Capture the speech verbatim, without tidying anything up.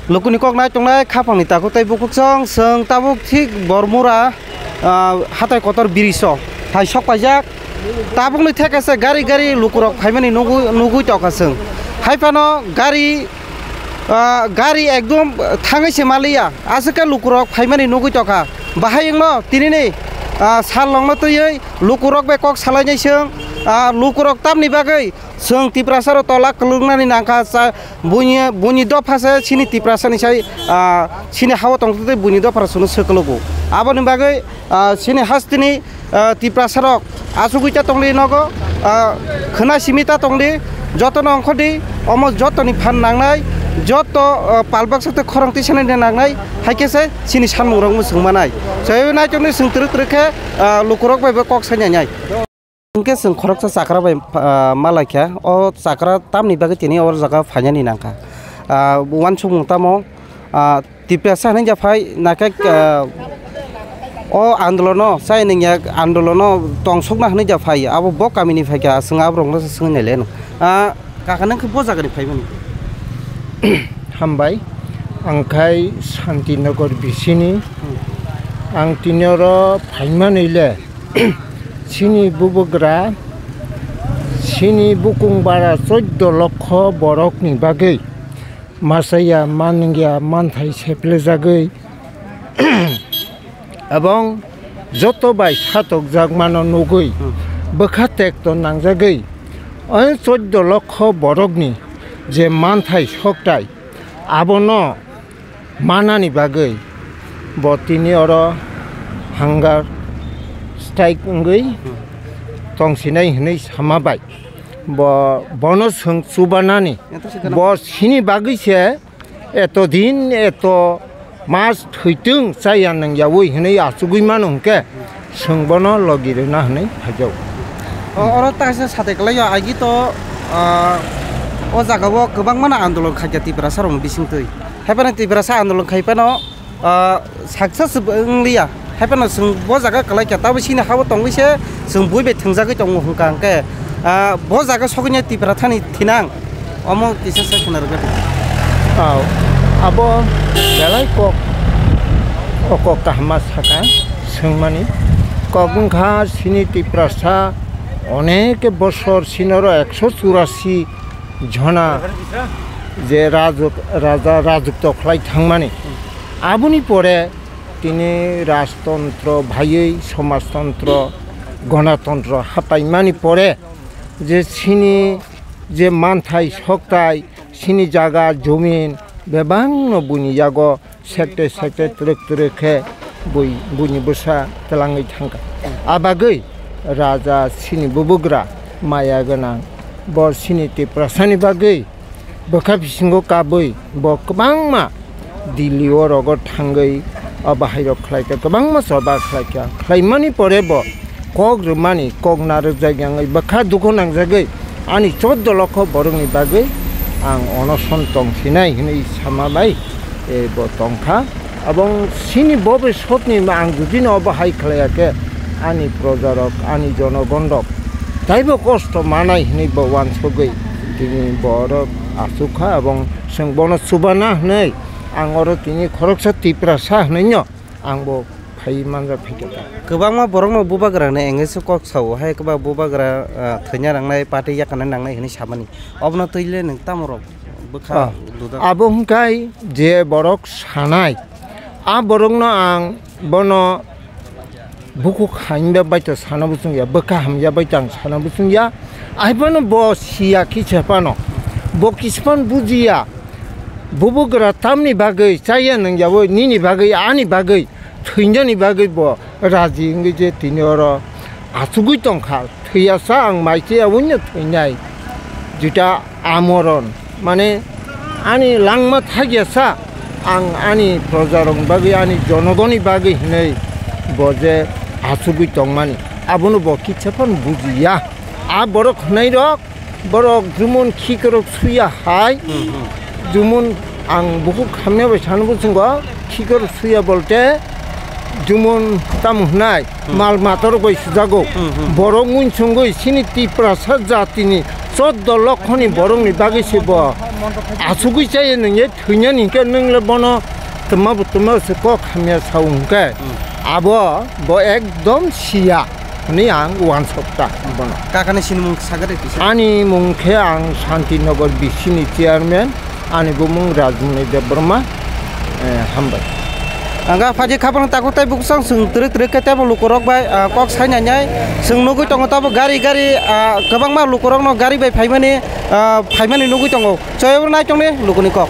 Lukuni kok nai tongnai khapangni takhuk tei bukhuk chwng, chwng tabuk thik Bormura, ah, hatai kotor biriso hai sok paijak. Tabukni theke se gari gari lukurok phaimani nugui, nugui tongkha chwng. Hai phano gari, ah, gari ekdom thangwi se maliya. Aswk khe lukurok phaimani nugui tongkha. Bahai wngno tinini, ah, sal longno twiwi lukurok bai kok salainai chwng. Ah, lukurok tamni bagwi chwng Tiprasarok tola kwlwknani nangkha cha-, buini, buini dopha se chini Tiprasani sai, ah, chini hao tongtwtwi buini dopha rok chwngno swklugo. Aboni bagwi, ah, chini hasteni, ah, Tiprasarok achugwi ta tongli nogo, ah, khwna simi ta tongli, jotono ongkhordi, omo jotoni phan nangnai, joto, ah, palbaksa tei khorang tisanani nangnai, hai khe se chini sanmungrok mwchwng manai. Chaywi naitukni chwng twrwk twrwk khe, ah, lukurok bai bo kok sainai nai. Hwnkhe chwng khoroksa chakra bai, ah, ma laikha. O chakra tamni bagwi tini o jaga phainani nangkha. Ah, uansukmung tamo, ah, Tiprasa hinwi ja phai, nakhe, ah, o andolono, chai nungya andolono tongsokna hinwi ja phai, abo bo kamini phaikha, chwng aborokno se swngwi naile. Ah, kaka, nwng khe bo jagani phaimani? Hambai, ang khai Santinagar bisini. Hmm. Ang tini oro phaimani le, chini bubagra, chini bukung bara choddo lokho borokni bagwi masa ya, man wngya, manthai seplejagwi, ebong joto bai satokjakmano nugwi, hmm, bwkha tekto nangjagwi, o choddo lokho borokni je manthai soktai, abono manani bagwi bo tini oro hunger strike wngwi tongsinai hinwi sama bai. Bo, bono chwng chubanani. Bo sini bagwi se eto din, eto mas thwitung chaya nangyawi hinwi achugwi mano hwnkhe, chwng bono logi rwna hinwi phaijao. O, oro ta kaisa satai kwlaio, agi to, ah, o jaga o kwbangma no andolon khaikha Tiprasa rokni bisingtwi. Hai phano Tiprasa andolon khai phano, ah, success wngliya. Hai phano chwng bo jaga kwlaikha, tabo chini habo tongwi se chwng bui bai thwngjagwi tongo hwnkha hwnkhe, ah, bo jaga sogwini Tipra thani thinang. Omo kisa se khna rwgwi. Aw, abo belai kok, o kok kahama saka swngmani. Kok wngkha sini Tiprasa onek bosor sinoro ekso churasi jona je rajuk, raja rajukto khlai thangmani. Aboni pore tini rajtontro bhaiwi somajtontro, gonotontro hapaimani pore je sini je manthai soktai, sini jaga jomin bebakno buini yago sekte sekte twrwk twrwk khe bui, buini bwsa twlangwi thangkha. A bagwi raja sini bubugra maya gwnang bo sini Tiprasani bagwi bwkha bisingo kabwi bo kwbangma Delhi o rogo thangwi o bahairok khlaikha, kwbangma choba khlaikha. Khlaimani pore bo kok rwmani, kok narwkjak yangwi bwkha dukhu nangjagwi ani choddo lokho borokni bagwi ang onoson tongsinai hinwi sama bai, e, bo tongkha. Abong sini bo bai sotni ma ang judino bo hai khlaiya khe ani projarok, ani jonogonrok taibo kosto manai hinwi bo uansugwi tini borok achukha. Abong chwng bono chubana hinwi ang oro tini khoroksa Tiprasa hinwino ang bo phai manjak phaikha ta. Kwbangma borokno bubagrani engaged kok sao, hai kwbang bubagra, ah, thwina nangnai, party yakana nangnai hinwi samani. Obono twi le nwng tamo rok bwkha Ah, luda? Abo hwnkhe je borok sanai, a borokno ang bono bukhuk hamya bai to sana buchung ya, bwkha hamya bai to ang sana buchung ya. Ai bono bo siya kisa phano, bo kisa phano bujiya. Bubagra tamni bagwi chaya nangyawi, nini bagwi, ani bagwi, thwinani bagwi bo raji wngwi je tini oro achugwi tongkha. Thwiyasa ang mai chaya wngno thwinai. Juta amoron, mane ani langma thakyasa ang ani projarokni bagwi, ani jonogoni bagwi hinwi bo je achugwi tongmani. Abono bo kisa phano bujiya. A borok hwnairok Borok jumon khikorok suya hai, Hmm, hmm. jumon ang bukhuk hamya bai sana buchungo, khikorok suya bolte jumon tamo hwnai, Hmm. mal matarok bai sujago. Hmm, hmm. Borok munsungwi sini Tiprasa jatini Choddo lokhoni borokni bagwi se bo asugwi chaya nungya thwinani hinkhe nwngle bono twma bo twma se kok hamya sao hinkhe abo bo ekdom siya hwnwi ang uansukha bono. Kakani sinimung sagari kisa. Ani mung khe ang Santinagar B C ni chairman, ani bumung Rajmoni Debbarma, eh, hambai. Ang ga phaji khaphang takhuk tei buksang chwng twrwk twrwk khe teibo lukurok bai, ah, kok sai nai nai. Chwng nugwi tongo tabo gari gari, ah, kwbangma lukurokno gari bai phaimani, ah, phaimani nugwi tongo. Choyabro nai tongni lukuni kok.